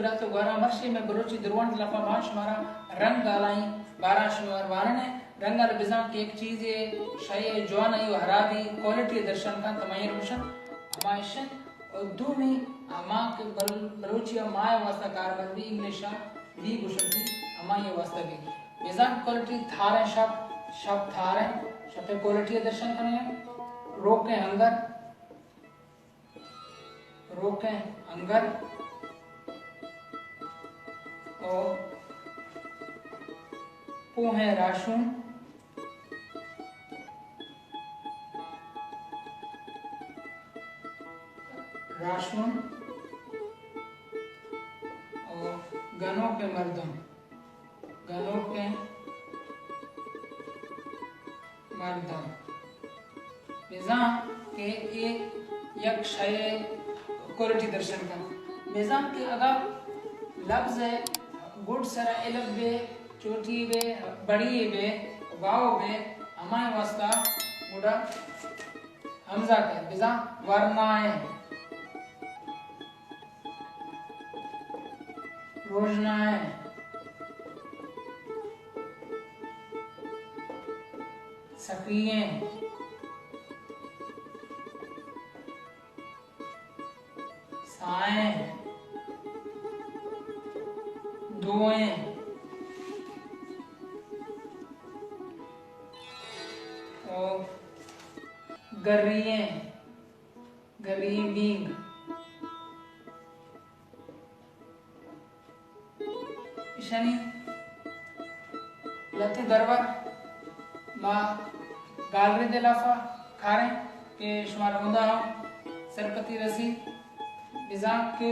گڑا تو گوارا مرشی میں بلوچی درونت لفا باں شمارا رنگ آلائیں بارا شمار واننے۔ رنگ آل بزاں کہ یک چیزے شے جوانائی و حرابی کوالٹی درشان کن تمہیں گوشن ہما اشن۔ و دومی ہما کہ بل-، بلوچی ء ماہ واسطہ کارمرز بی، انگلش ء بی گوشنتی، ہمائی واسطہ بی۔ بزاں کوالٹی تھاریں شپ، شپ تھاریں، شپیں کوالٹی درشان کنیں۔ روکیں ہنگر، روکیں ہنگر او پوہیں راشون، راشون او گنوکیں مردم، گنوکیں مردم۔ بزاں کہ اے یک شے کوالٹی درشان کنت۔ بزاں کہ اگاں لبز ء گڈ سرا الف بے، چوٹی بے، بڑی بے، واو بے، ہمائیں واسطہ گڈا ہمزہ کئیت۔ بزاں ورنائیں، روژنائیں، سکیئیں، سائیں، دوئیں، او گریئیں، گریئیں بینگ۔ ایشانی لہتیں درور ما گالرد ء لافا کاریں کہ شمارا ہمدا ہم سرپدی رسی۔ بزاں کہ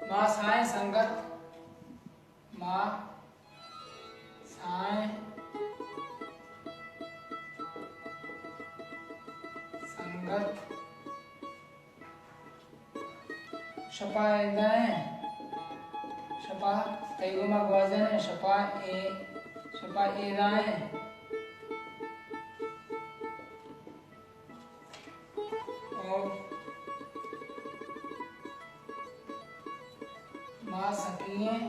ما سائیں سنگت، ما سائیں سنگت، شپا ایدائیں، شپا تئی گوما گوازینیں، شپا اے، شپا ایدائیں۔ او ما سکیئیں،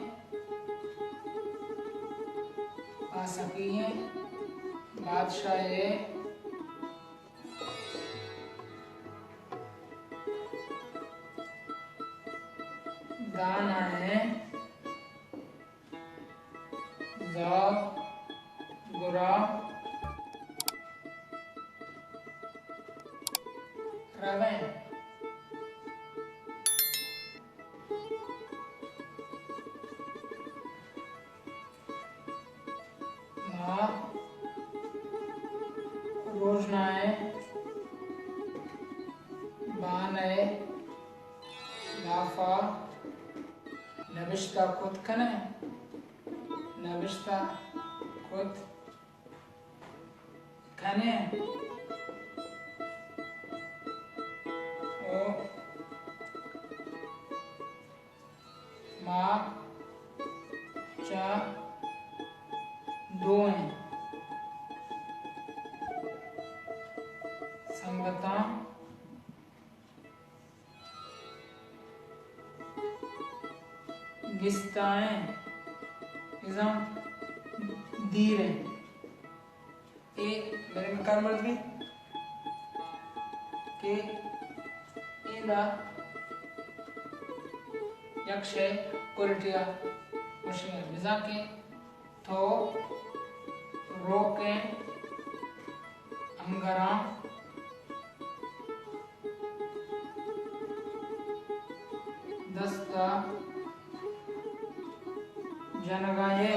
ما سکیئیں بادشاہ ء دانائیں زاگ گرا رویں۔ ما روژنائیں بان ء لافا نبشتہ کت کنیں، نبشتہ کت کنیں۔ او ما چہ دوئیں سنگتاں گستائیں، بزاں دیریں۔ اے میرے مکار مرد بھی کہ اے دا یک شے کوالٹی آ مشین ہے۔ بزاں کہ تو روکیں انگراں دست ء جنگا یے۔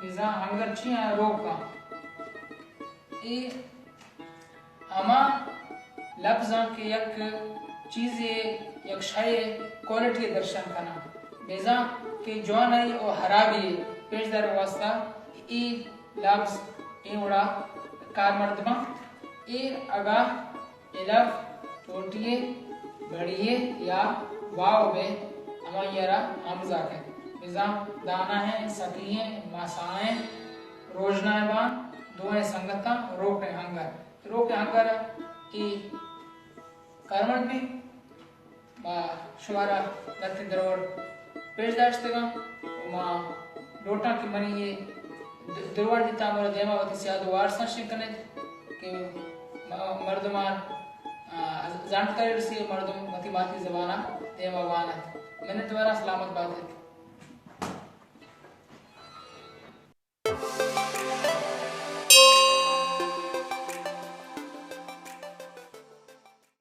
بزاں انگر چی آں روکاں۔ اے ہما لبزاں کہ یک چیزے، یک شے کوالٹی درشان کناں۔ بزاں کہ جوانائی و حرابی پیش دار واسطہ اے لبز اے وڑا کارمرد باں۔ اے اگاں الف چوٹی ء بڑی ء یا واو بہ، ہمائی ء را ہمزہ کئیت۔ بزاں دانائیں، سکیئیں، مسائیں، روژنائیں بان، دوئیں سنگتاں، روکیں ہنگر۔ روک ہنگر ای کارمرد بی، ما شمارا لہتیں درور پیش داشتگاں و ما لوٹاں کہ منی یہ د-، درور دی تامر دیما وتی سیاد و وارساں شنگ کنیت کہ م-، مردمان، آ، زانتکاری رسی و مردم وتی ماتی زبانا دیما وانت۔ منت وارا سلامت باتت۔